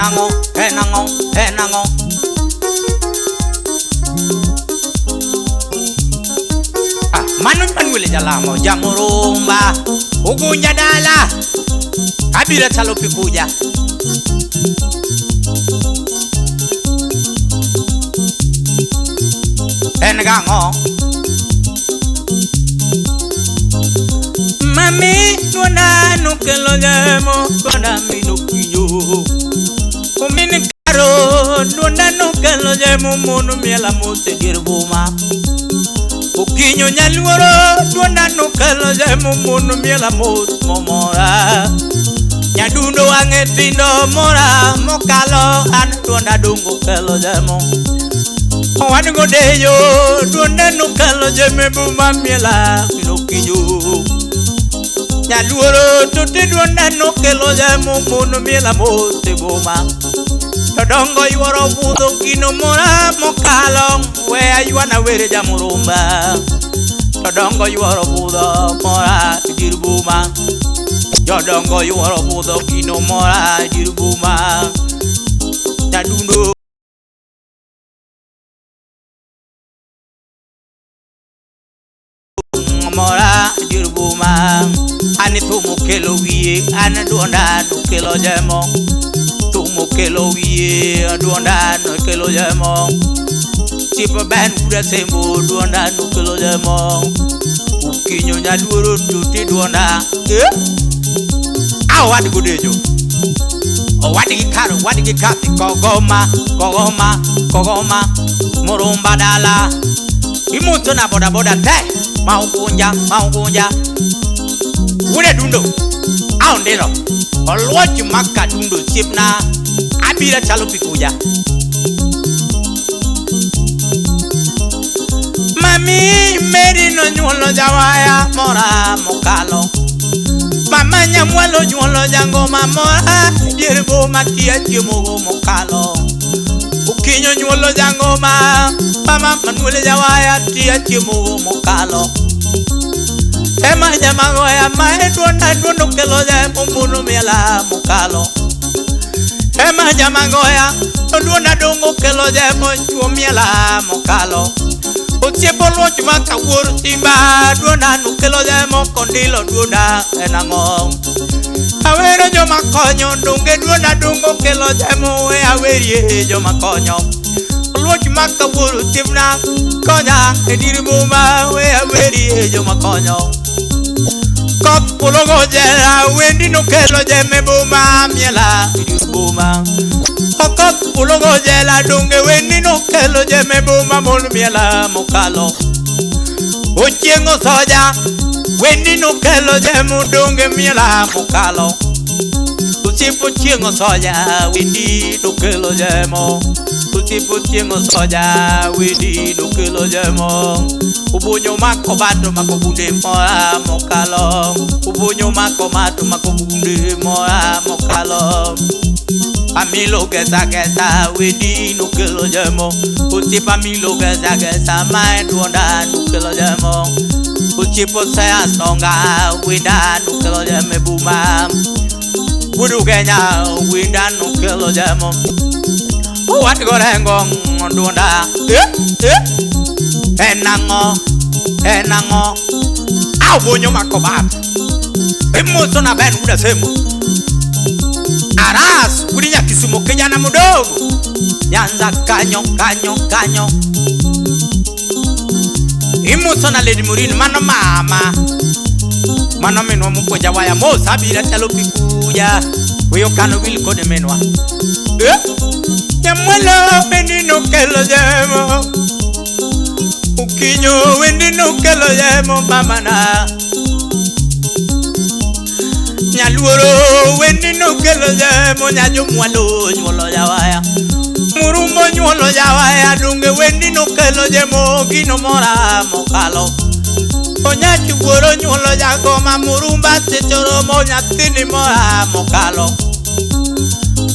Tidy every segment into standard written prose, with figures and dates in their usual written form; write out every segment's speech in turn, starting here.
ang'o, en ang'o, en ang'o? Ah, mano Manuel Jalamo, Jamurumba, Ugunja dala, abiro chalo pikuja. En gang'o? Mami duonda nokelo yamo koda min okinyo. Omin karo duonda nokelo yamo mono miel mos e dier boma. Okinyo nyaluoro duonda nokelo yamo mono miel mos momora. Nyadundo wang'e tindo mora mokalo an duonda dongo kelo yamo. Owadgo deyo duonda nokelo yamo e boma miela min okinyo. Nyaluoro tote duonda nokelo yamo mono miela mos e boma. Jodongo yuoro budho gino mora mokalo we aywana were jamurumba. Jodongo yuoro budho mora e dier boma. Jodongo yuoro budho gino mora e dier boma. Nyadundo mora e dier boma. An thum okelo wiye, an duonda nokelo jemo. Thum okelo wiye, duonda nokelo jemo. Tipo ben kuda sembo, duonda nokelo jemo. Okinyo nyaluoro tuti duonda. Eh? Awadgi odejo. Owadgi karo, owadgi kathi, kogoma, kogoma, kogoma, murumba dala. Imutho na boda boda te, ma ugunja, ma ugunja. Wuode dundo, aondilo. Oluoch maka dundo osiepna, abiro chalo pikuja. Mami Mary nonyuolo jawaya mora mokalo. Mama Nyamwalo nyuolo jangoma mora dier boma kia chiemo go mokalo. Okinyo nyuolo jangoma, mama Manuel jawaya tia chiemo go mokalo. Ema nyamagoya mae duonda duondo kelo jemo mono miela mokalo. Ema nyamagoya duonda dongo kelo jemo chuo miela mokalo. Osiepo luoch ma kawuoro simba duonda nokelo jemo kondilo duonda en ang'o? Awero joma konyo donge duonda dongo kelo jemo we awerie joma konyo. Luoch ma kawuoro osiepna konya e dir boma we awerie joma konyo. Koth polo go jela wendi nokelo jeme boma miela e dir boma. Koth polo go jela donge wendi nokelo jeme boma mon miela mokalo. Ochieng' osoja wendi nokelo jemo donge miela mokalo. Osiepo chieng' osoja wendi nokelo jemo. Osiepo chieng' osoja wendi nokelo jemo. Ubunyo mako bato mako bunde mora mokalo. Ubunyo mako mato mako bunde mora mokalo. Amilo gesa gesa wendi nokelo jemo. Osiepo amilo gesa gesa mae duonda nokelo jemo. Osiepo seya songa wenda nokelo jemo e boma. Wudu Kenya wenda nokelo jemo. Owadgo rengo duonda. Eh, eh. En ang'o? En ang'o? Awuonyo mako bat. Imoso na Ben wuda semo. Aras wudi Nyakisumo kijana mdogo. Nyanza kanyo kanyo kanyo. Imoso na Lady Murin mano mama. Mano minwa mupuonja waya mos abira chalo pikuja. Wiyo kano wil kod minwa. Eh? Nyamwalo wendi nokelo jemo. Okinyo wendi nokelo jemo mamana. Nyaluoro wendi nokelo jemo nyajomwalo nyuolo jawaya. Murumbo nyuolo jawaya donge wendi nokelo jemo gino mora mokalo. Onyachi wuoro nyuolo jagoma murumba seche romo nyathini mora mokalo.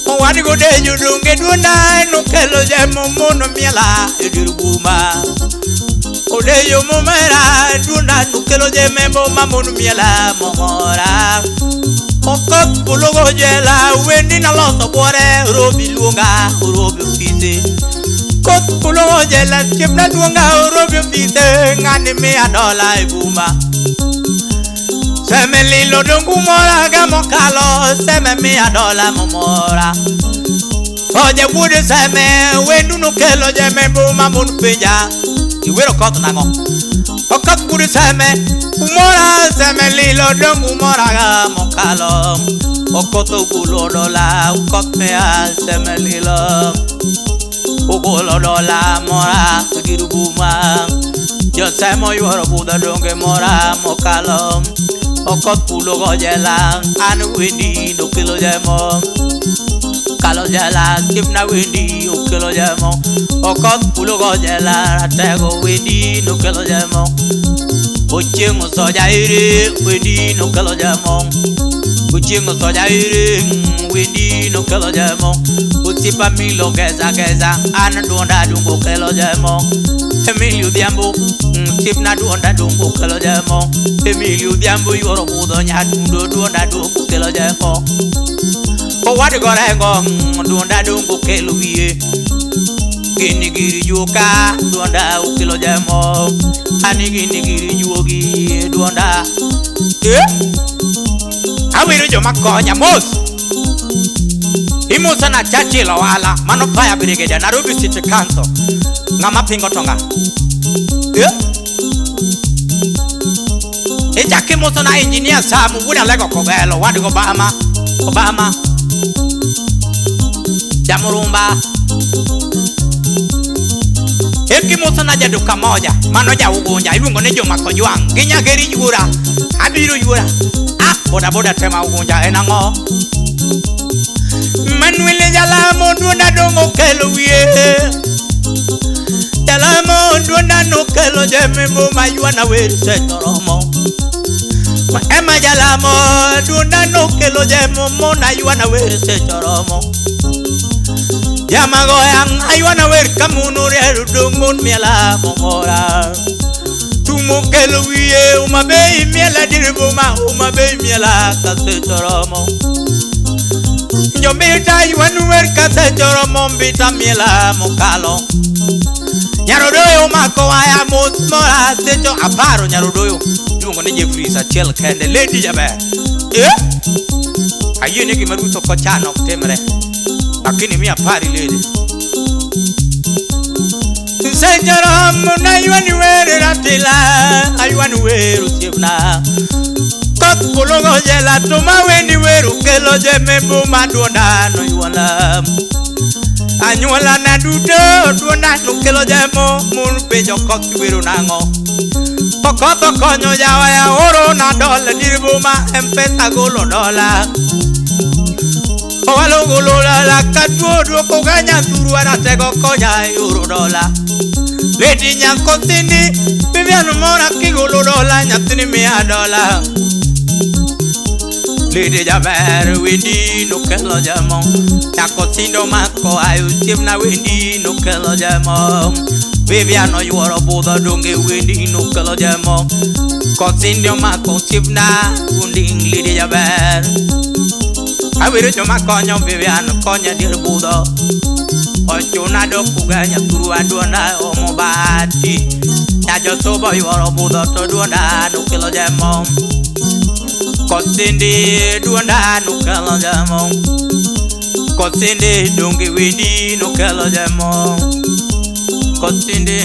Owadgo dejo donge duonda nokelo jemo mono miela e dier boma. Odeyo momera duonda nokelo jemo e boma mono miela momora. Okoth pulogo jela wendi noloso buore Robi luonga Robi ofise. Koth pulogo jela osiepna luonga Robi ofise ng'ani miya dola e buma. Seme lilo dongu mora ga mokalo seme miya dola momora. Soje wuod seme wendu nokelo jeme buma mon penja iwero koth nang'o. Okoth wuod seme umora seme lilo dongu mora ga mokalo. Okoth ogolo dola okoth mea seme lilo. Ogolo dola mora dier buma. Josemo yuoro budho donge mora mokalo. Okoth pulogo jela an wendi nokelo jemo. Kalo jela osiepna wendi okelo jemo. Okoth pulogo jela ratego wendi nokelo jemo. Ochieng' osoja ere wendi nokelo jemo. Ochieng' osoja ere wendi nokelo jemo. Osiepa Milo geza geza an duonda dungo kelo jemo. Emilio Odhiambo osiepna duonda dungo kelo jemo. Emilio Odhiambo yuoro budho nyadundo duonda dungo kelo jemo. Owad gorengo duonda dungo kelo wiye. Gini giri juoka duonda okelo jemo. Ani gini giri juogi duonda. Awero joma konya mos. Imosa na Churchill Owala mano fire brigade Nairobi City Council. Ng'ama pingo to ng'a? Ichako imoso na engineer Sam wuod Alego Kogelo owad gi Obama. Obama Jamurumba. Ekimoso na jaduka moja mano ja Ugunja iluongo ni Juma Kojwang' gi Nyageri yuora abiro yuora. Ah, boda boda tema Ugunja en ang'o? Manuel Jalamo duonda dongo kelo wiye. Jalamo duonda nokelo jeme boma ywana wer sechoromo. Ema Jalamo duonda nokelo jemo mona ywana wer sechoromo. Jamagoyang aywana wer kamuno reru dong mon miela momora. Tumo kelo wiye umabei miela dir boma umabei miela kasechoromo. Njombita ywana wer kasechoromo mbita miela mokalo. Nyarodoyo mako waya mos mora secho aparo nyarodoyo iluongo ni Jeffries achiel kende lady jaber. Ayie ni gima ruth ok ochan ok timre. Lakini mi apari lady. Sechoromo na ywani wer ratila aywani wer osiepna. Koth pulogo jela to mawendi wer okelo jeme boma duonda noyuola. Anyuola na duto duonda nokelo jemo mon penjo koth wero nang'o. Okoth okonyo jawaya oro na dola dir boma M-Pesa golo dola. Owalo golo dola katuo duoko ga nyathuru ratego konya yoro dola. Lady Nyakosindi Vivian mora kigolo dola nyathini miya dola. Lady jaber wendi nokelo jemo. Nyakosindo mako ayo osiepna wendi nokelo jemo. Vivian oyuoro budho donge wendi nokelo jemo. Kosindo mako osiepna unding lady jaber. Awero joma konyo Vivian konya dier budho. Ochuna dok uga nyathuru duonda omo bati. Nyajosubo yuoro budho to duonda nokelo jemo. Kosindi duonda nokelo jemo. Kosindi donge wendi nokelo jemo. Kosindi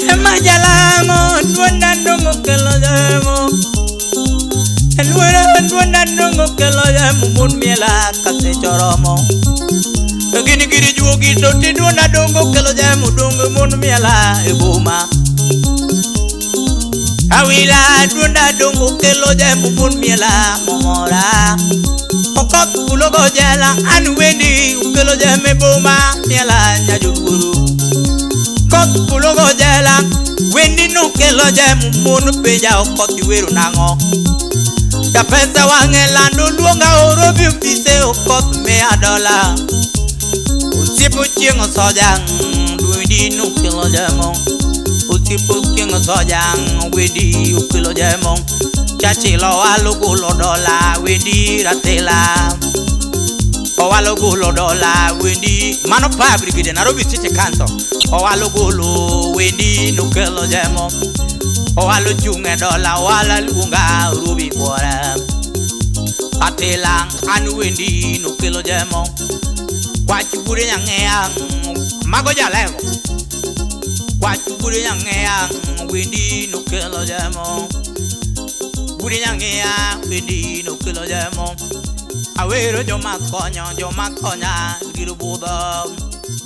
Ema Jalamo duonda dongo kelo jemo. Enwere duonda dongo kelo jemo mon miela kasechoromo. Gini giri juogi to ti duonda dongo kelo jemo dongo mon miela e boma. Awila duonda dongo kelo jemo mon miela momora. Okoth pulogo jela an wendi okelo jemo e boma miela nyajodworo. Koth pulogo jela wendi nokelo jemo mon penja okoth iwero nang'o. Japesa wang'e lando luonga oro bi ofise okoth miya dola. Osiepo chieng' osojang' dwendi nokelo jemo. Osiepo chieng' osojang' wendi okelo jemo. Chachilo owalo golo dola wendi ratela. Owalo golo dola wendi mano Fire Brigade Nairobi City Council. Owalo golo wendi nokelo jemo. Owalo chung' e dola owalo luonga Ruby buora. Atela an wendi nokelo jemo. Kwach bude nyang'eya mago jalego. Kwach bude nyang'eya wendi nokelo jemo. Bude nyang'eya wendi nokelo jemo. Awero joma konyo joma konya giro budho.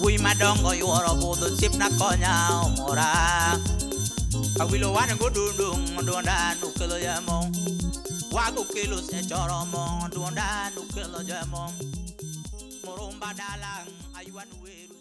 Wuoyi madongo yuoro budho osiepna konya omora. Awilo wan godundu duonda nokelo jemo. Wago kelo sechoromo duonda nokelo jemo. Morumba dala aywan weru.